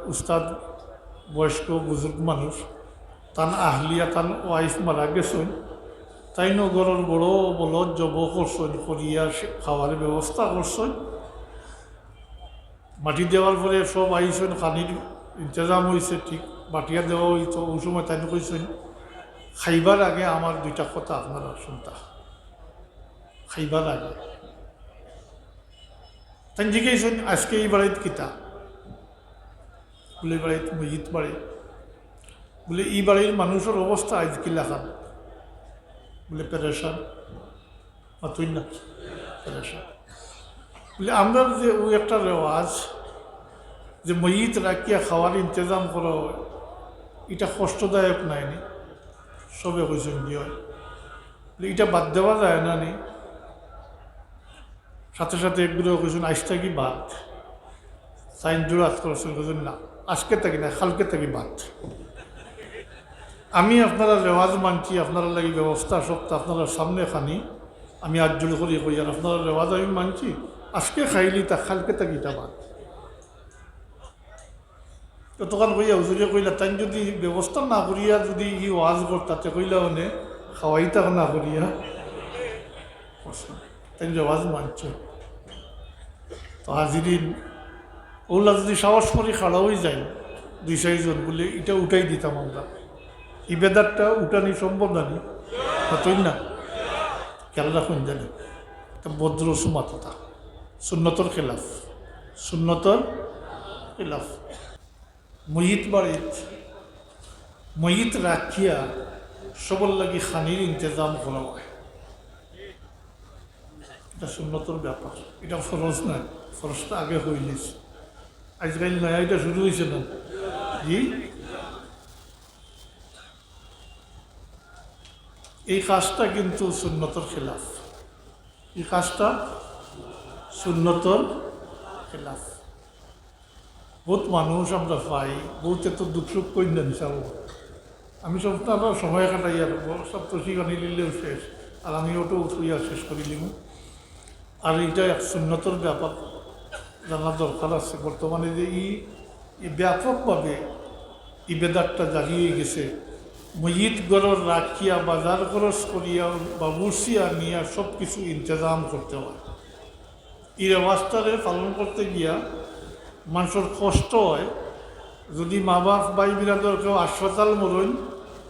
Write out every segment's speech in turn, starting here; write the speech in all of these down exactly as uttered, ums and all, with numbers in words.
উস্তাদ বয়স্ক বুজুর্গ মানুষ, তান আহলিয়া, তান ওয়াইফ মারা গেছইন, তাইনও ঘরর বড় বলদ জব করছইন, করিয়া সে খাওয়ার ব্যবস্থা করছইন। মাটি দেওয়ার পরে সব আইছইন, খানির ইন্তজাম অইছে, ঠিক বাটিয়া দেওয়া অইতো। অউ সময় তাইন কইছইন, "খাইবার আগে আমার দুইটা কথা আপনারা শুনতা।" খাইবার আগে তাইন জিগাইছইন, "আজকে ই বাড়িত কিতা?" বুলে, "ই বাড়িত মইয়িত বাড়ি।" বুলে, "ই বাড়ির মানুষর অবস্থা আইজ কিলাখান?" বুলে, "পেরেশান।" মাতইন না, পেরেশান। বুলে, "আমরার যে অউ একটা রেওয়াজ, যে মইয়িত রাখিয়া খাওয়ার ইন্তজাম করা অয়, ইটা কষ্টদায়ক নায়নি?" সবে কইছইন, "জি অয়।" বুলে, "ইটা বাদ দেওয়া যায় না নি?" সাথে সাথে একগুরে কইছইন, "আইজ থাকি বাদ।" তাইন জুরাত করছইন, কইছইন, "না, আজকে থাকি না, কালকে থাকি বাদ। আমি আপনারার রেওয়াজ মানছি, আপনারার লাগি ব্যবস্থা সবতা আপনারার সামনে খানি, আমি আত জোড় করি কইয়ার, আপনারার রেওয়াজ আমি মানছি, আজকে খাইলিতা, কালকে থাকি ইটা বাদ।" অতখান কইয়া হুজুরে কইলা, "তাইন যুদি ব্যবস্থা না করিয়া যুদি ই ওয়াজ করতা, তে কইলা অনে খাওয়াইতা না করিয়া।" তাইন রেওয়াজ মানছইন। তো হাজিরিন, অউলা যুদি সাহস করি খাড়া অইযাইন দুই চাইরজন, বুলে, "ইটা উঠাই দিতাম আমরা।" ইবাদতটা উঠানি সম্ভব নানি? মাতইন না? খেয়াল রাখইন জানি। ইটা বদ রসুমাত ইটা। সুন্নতর খেলাফ। সুন্নতর খেলাফ। মইয়িত বাড়িত, মইয়িত রাখিয়া সবর লাগি খানির ইন্তজাম করা অয়। ইটা সুন্নতর ব্যাপার, ইটা ফরজ নায়। ফরজটা আগে অইলিছে। আইজকাইল নয়া ইটা শুরু অইছে না? জি? এই কাজটা কিন্তু সুন্নতর খেলাফ। এই কাজটা সুন্নতর খেলাফ। বউত মানুষ আমরা পাই, বউতে তো দুঃখ সুখ কইন না, ইনশাআল্লাহ। আমি সব তো আবার সময় কাটাই, আর সব তো শিখানি নিলেও শেষ, আর আমি অটো উঠিয়া শেষ করি দিব। আর ইটা এক সুন্নতর ব্যাপার, জানা দরকার আছে। বর্তমানে যে ই, ই ব্যাপকভাবে ইবাদতটা জারি অইগেছে, মইয়িত ঘরর রাখিয়া, বাজার খরচ করিয়া, বাবুর্চি আনিয়া সব কিছু ইন্তজাম করতে অয়। ই রেওয়াজটারে পালন করতে গিয়া মানষর কষ্ট অয়। যুদি মা বাপ, ভাই বিরাদর কেউ হাসপাতাল মরইন,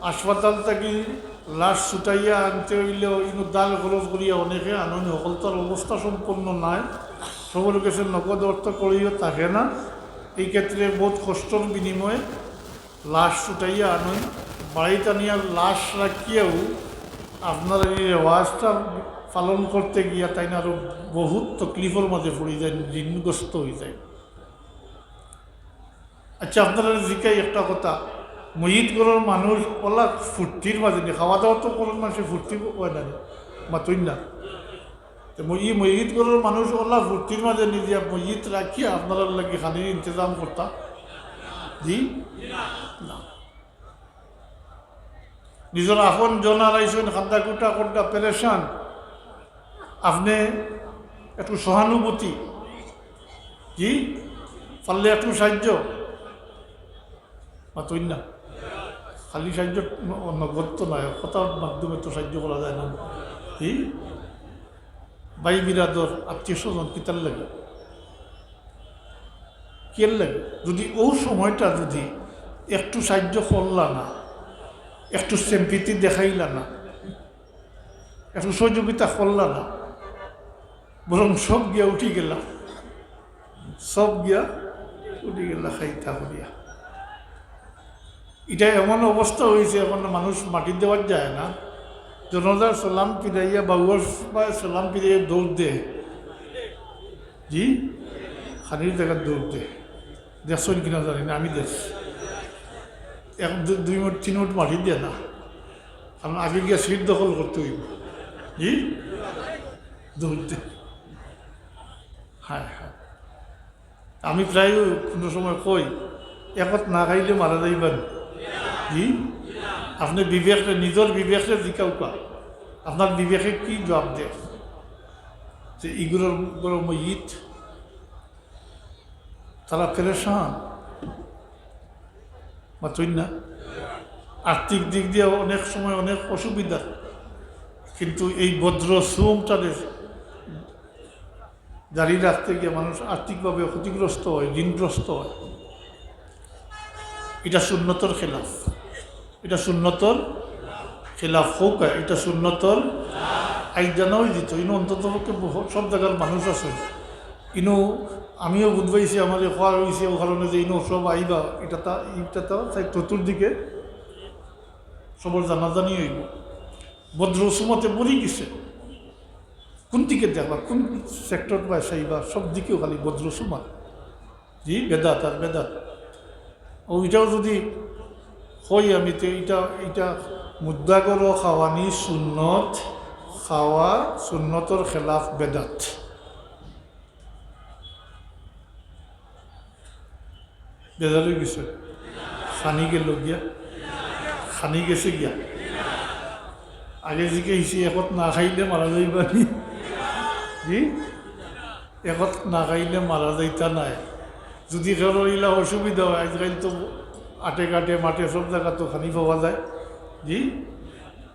হাসপাতাল থাকি লাশ ছুটাইয়া আনতে অইলেও ইনো দাল খরচ করিয়া অনেকে আনইন, হকলতার অবস্থা সম্পন্ন নায়, সবর গেছে নগদ অর্থ কড়িও থাকে না। এই ক্ষেত্রে বউত কষ্টর বিনিময়ে লাশ ছুটাইয়া আনইন, বাড়িত আনিয়া লাশ রাখিয়াও আপনার এই রেওয়াজটা পালন করতে গিয়া তাইন আরো বউত তকলিফর মাঝে পড়ি যাইন, ঋণগ্রস্ত অইযাইন। আচ্ছা, আপনারারে জিকাই একটা কথা, মইয়িত ঘরর মানুষ অলা ফুর্তির মাঝে নি, খাওয়া দাওয়া তো করইন, মানষে ফুর্তি অয় না নি, মাতইন না। তে ম-, ই মইয়িত ঘরর মানুষ অলা ফুর্তির মাঝে নি দিয়া মইয়িত রাখিয়া আপনারার লাগি খানির ইন্তজাম করতা? জি? না। নিজর আপন জন হারাইছইন, কান্দা কুটা করতা, পেরেশান। আপনে একটু সহানুভূতি, জি, পারলে একটু সাহায্য, মাতইন না। খালি সাহায্য ন-, নগদ তো নায়, কথার মাধ্যমে তো সাহায্য করা যায় না, জি। ভাই বিরাদর, আত্মীয় স্বজন কিতার লাগি? কিয়ার লাগি? যুদি অউ সময়টা যুদি একটু সাহায্য করলা না, একটু sympathy দেখাইলা না, একটু সহযোগিতা করলা না, বরং সব গিয়া উঠি গেলা, সব গিয়া উঠি গেলা খাইতা করিয়া। ইটা এমন অবস্থা অইছে, এখন মানুষ মাটি দেওয়ার যায় না। জনাজার সালাম ফিরাইয়া, বাউয়ার সালাম ফিরাইয়া দৌড় দে। জি? খানির জাগাত দৌড় দে। দেখছইন কিনা জানি না, আমি দেখছি। এক, দু-, দুই মুঠ, তিন মুঠ মাটি দে না। কারণ আগে গিয়া সিট দখল করতে অইবো। জি? দৌড় দে। হায় হায়। আমি প্রায় কুনু সময় কই, "একত না খাইলে মারা যাইবা নি?" জি? আপনে বিবেকরে, নিজর বিবেকরে জিকাউক্কা, আপনার বিবেকে কি জবাব দেয়? যে ইগুলোর, ইগুলোর মইয়িত, তারা পেরেশান। মাতইন না? আর্থিক দিক দিয়া অনেক সময় অনেক অসুবিধা, কিন্তু এই বদরসুমটারে জারি রাখতে গিয়া মানুষ আর্থিকভাবে ক্ষতিগ্রস্ত হয়, ঋণগ্রস্ত হয়। ইটা সুন্নতর খেলাফ, ইটা সুন্নতর খেলাফ। হউক, ইটা সুন্নতর আইন জানা অইযিত। ইনো অন্তত পক্ষে বহু-, সব জাগার মানুষ আছে। ইনো আমিও বুঝ পাইছি, আমারে কওয়া অইছে অউ কারণে যে ইনো সব আইবা, ইটা তা, ইটা তা তাই চতুর্দিকে সবর জানাজানি অইবো। বদরসুমাতে ভরি গেছে। কুন দিকে দেখবা, কুন সেক্টর বা চাইবা, সব দিকেও খালি বদরসুমাত। জি, বেদাত আর বেদাত। অউ ইটাও যদি কই আমি, তে ইটা, ইটা মুদ্রা গরো খাওয়ানি সুন্নত, খাওয়া সুন্নতর খেলাফ বেদাত। বেজার অইগেছে? খানি গেল গিয়া, খানি গেছে গিয়া। আগে জিকাইছি, একত না খাইলে মারা যাইবা নি? জি, একত না খাইলে মারা যাইতা নায়। যদি কারো ইলা অসুবিধা হয়, আইজকাইল তো আটে ঘাটে মাঠে সব জাগাত তো খানি পাওয়া যায়। জি,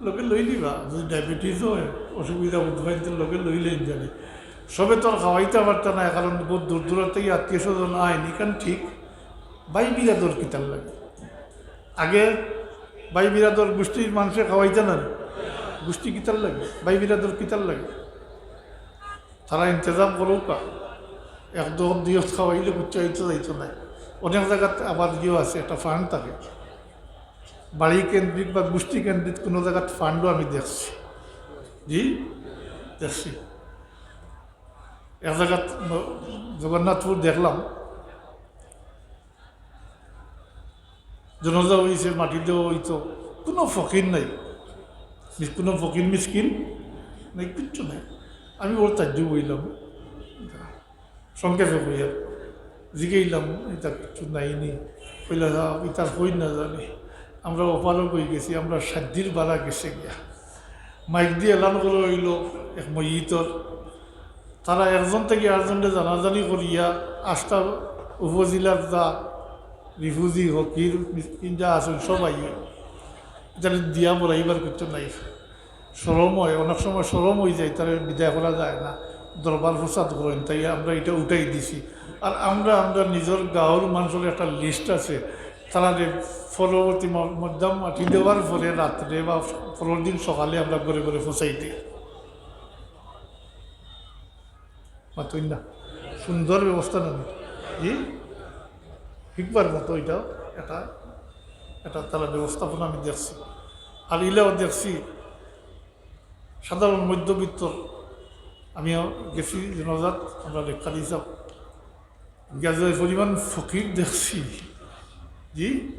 লগে লই লিবা। যদি ডায়াবেটিস হয়, অসুবিধা বুঝ পাইন, তো লগে লইলেন জানি। সবে তো আর খাওয়াইতা পারতা নায়, কারণ বহুত দূর দূরান্ত থাকি আত্মীয় স্বজন আইন, ইখান ঠিক। ভাই বিরাদর কিতার লাগে? আগে ভাই বিরাদর গুষ্টির মানষে খাওয়াইতা না, গুষ্টি কিতার লাগে, ভাই বিরাদর কিতার লাগে? তারা ইন্তেজাম করউক্কা, এক দর দুই অত খাওয়াইলে কিচ্ছু অইতো যাইতো নায়। অনেক জাগাত আবার ইয়েও আছে, একটা ফান্ড থাকে, বাড়ি কেন্দ্রিক বা গুষ্টি কেন্দ্রিক কুনু জাগাত ফান্ডও আমি দেখছি। জি, দেখছি। এক জাগাত ম-, জগন্নাথপুর দেখলাম, জানাজা অইছে, মাটি দেওয়া অইতো, কুনু ফকির নাই, মি-, কুনু ফকির মিসকিন নাই, কিচ্ছু নাই। আমি বড় তাজ্জুব অইলাম, সংক্ষেপে কইয়া জিগাইলাম, "ইতা কিচ্ছু নাই নি?" কইলা, "ইতা কই না জানি, আমরা অপারগ অইগেছি, আমরা সাধ্যর বারা গেছে গিয়া।" মাইক দিয়া এলান করা অইলো এক মইয়িতর, তারা একজন থাকি আরজনরে জানাজানি করিয়া আস্তা উপজেলার যা রিফুজি, ফকির, মিসকিন যা আছইন সব আইয়া। ইতারে দিয়া বড়াইবার কিচ্ছু নাই। শরম হয়, অনেক সময় শরম অইযায়, তারে বিদায় করা যায় না। দরবার ফসাদ করইন, তাই আমরা ইটা উঠাই দিছি। আর আমরা, আমরা নিজর গাঁওর মানষর একটা লিস্ট আছে, তারারে পরবর্তী ম-, মধ্যম মাটি দেওয়ার পরে রাত্রে বা পরের দিন সকালে আমরা ঘরে ঘরে ফসাই দেই। মাতইন না। সুন্দর ব্যবস্থা না নি? জি? হিকবার মতো ইটাও এটা, এটা তারা ব্যবস্থাপনা আমি দেখছি। আর ইলাও দেখছি, সাধারণ মধ্যবিত্ত, আমিও গেছি জানাজাত, আমরা লেখা দিছাম। গিয়া যে পরিমাণ ফকির দেখছি, জি,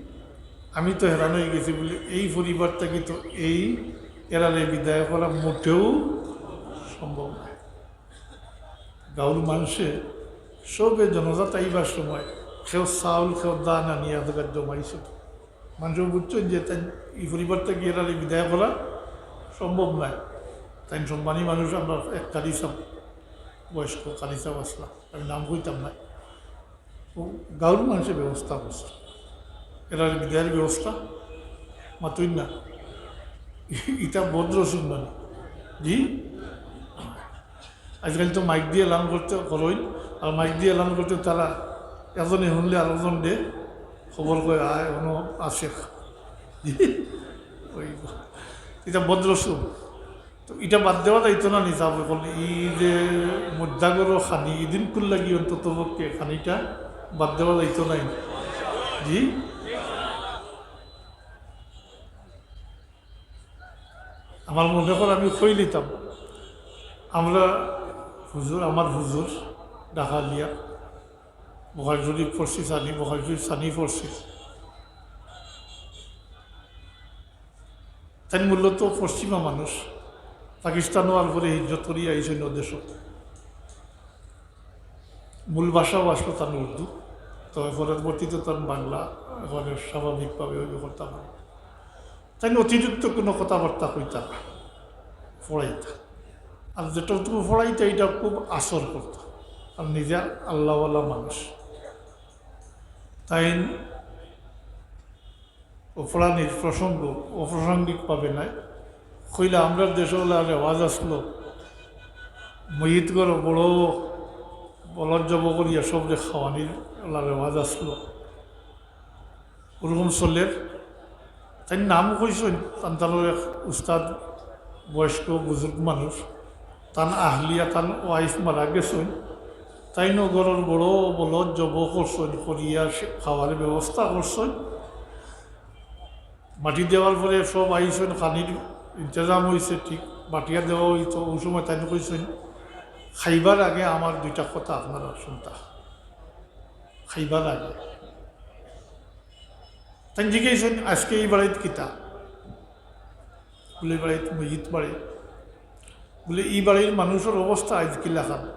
আমি তো হেরান অইগেছি বলি, এই পরিবার থাকি তো এই এরারে বিদায় করা মোটেও সম্ভব নায়। গাঁওর মানষে সবে জানাজাত আইবার সময় কেউ চাউল, কেউ ধান আনিয়া জাগাত জমাইছে। মানষে বুঝছইন যে তাইন ই পরিবার থাকি এরারে বিদায় করা সম্ভব নায়। তাইন সম্মানী মানুষ, আমরা এক কারি সাব, বয়স্ক কারি সাব আছলা, আমি নাম কইতাম না। অউ গাঁওর মানষে ব্যবস্থা করছে, এরারে বিদায়র ব্যবস্থা। মাতইন না, ইটা বদরসুম নানি? জি, আইজকাইল তো মাইক দিয়া এলান করতে করইন, আর মাইক দিয়া এলান করতে তারা একজনে হুনলে আরকজনরে খবর কয়, "আয়, অনো আছে।" জি, অউ, ইটা বদরসুম। তো ইটা বাদ দেওয়া যাইতো না নি সাব অকল? ই যে মুদ্রা গরো খানি, ইদিন কুল্লাগি অন্তত পক্ষে খানিটা বাদ দেওয়া যাইতো না নি? জি? আমার মনে কর আমি কইলিতাম, আমরা হুজুর, আমার হুজুর ঢাকা লিয়া বুখারী শরীফ পড়ছি, সানি, বুখারী শরীফ সানি পড়ছি। তাইন মূলত পশ্চিমা মানুষ, পাকিস্তান অওয়ার পরে হিজরত করিয়া আইছইন অউ দেশো। মূল ভাষাও আছলো তান উর্দু, তবে পরবর্তীতে তান বাংলা, এখানে স্বাভাবিকভাবে অইবে করতা পারে। তাইন অতিরিক্ত কুনু কথাবার্তা কইতা না, পড়াইতা। আর যেটুকু পড়াইতা, ইটা খুব আসর করতা। আর নিজে আল্লাহওয়ালা মানুষ। তাইন ফড়ানির প্রসঙ্গ অপ্রাসঙ্গিক পাবে নাই। কইলা, আমরার দেশো অলা রেওয়াজ আছলো, মইত ঘরো বড় বলদ জব করিয়া সবরে খাওয়ানির অলা রেওয়াজ আছলো। ওরকম চলের। তাইন নাম কইছইন, তান তানর এক উস্তাদ, বয়স্ক বুজুর্গ মানুষ, তান আহলিয়া, তান ওয়াইফ মারা গেছইন। তাইনও ঘরর বড় বলদ জব করছইন, করিয়া সে খাওয়ার ব্যবস্থা করছইন। মাটি দেওয়ার পরে সব আইছইন, খানির ইন্তজাম অইছে, ঠিক মাটিয়া দেওয়া অইতো। ওই সময় তাইন কইছইন, "খাইবার আগে আমার দুইটা কথা আপনারা শুনতা।" খাইবার আগে তাইন জিজ্ঞাসা করছইন, "আজকে ই বাড়িত কিতা?" বুলে, "ই বাড়িত মইত বাড়ি।" বুলে, "ই বাড়ির মানুষর অবস্থা আইজ কিলাখান?"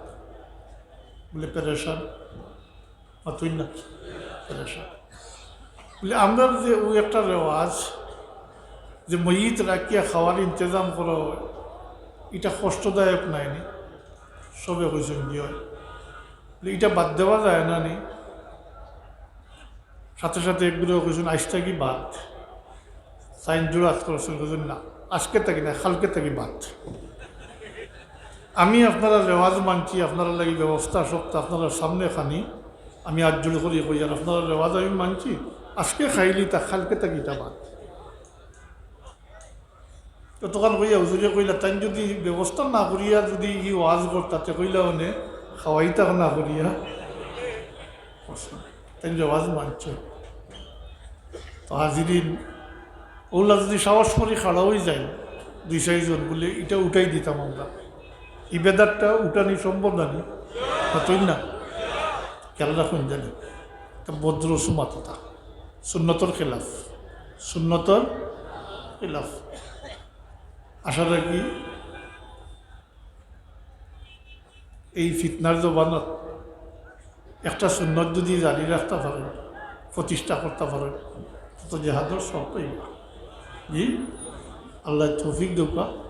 বুলে, "পেরেশান।" মাতইন না? পেরেশান। বুলে, "আমরার যে ওই একটা রেওয়াজ, যে মইত রাখিয়া খাওয়ার ইন্তজাম করা অয়, ইটা কষ্টদায়ক নায়নি?" সবে কইছইন, "জি অয়।" বুলে, "ইটা বাদ দেওয়া যায় না নি?" সাথে সাথে একগুলো কইছইন, "আইজ থাকি বাদ।" তাইন জোরে আওয়াজ করছইন, কইছইন, "না, আজকে থাকি না, কালকে থাকি বাদ। আমি আপনারার রেওয়াজ মানছি, আপনারার লাগি ব্যবস্থা সব তো আপনারার সামনে খানি, আমি আত জোড় করি কইয়ার, আপনারার রেওয়াজ আমি মানছি, আজকে খাইলিতা, কালকে থাকি ইটা বাদ।" তো তখন কইয়া হুজুরে কইলা, "তাইন যদি ব্যবস্থা না করিয়া যদি ই ওয়াজ করতা, তে কইলা অনে খাওয়াইতা না করিয়া।" তাইন রেওয়াজ মানছইন। তো হাজিরিন, অলা যদি সাহস করি খাড়া অই যায় দুই চাইরজন, বুলে, "ইটা উঠাই দিতাম আমরা।" ই বেদাতটা উঠানি সম্ভব নানি? মাতইন না? খেয়াল রাখইন জানি। তা বদরসুমাত অতা। সুন্নতর খেলাফ। সুন্নতর খেলাফ। আশা রাখি এই ফিতনার জমানাত একটা সুন্নত যদি জারি রাখতা পারইন, প্রতিষ্ঠা করতা পারইন, তত জেহাদর সব পাইবা। জি, আল্লায় তৌফিক দেউক্কা।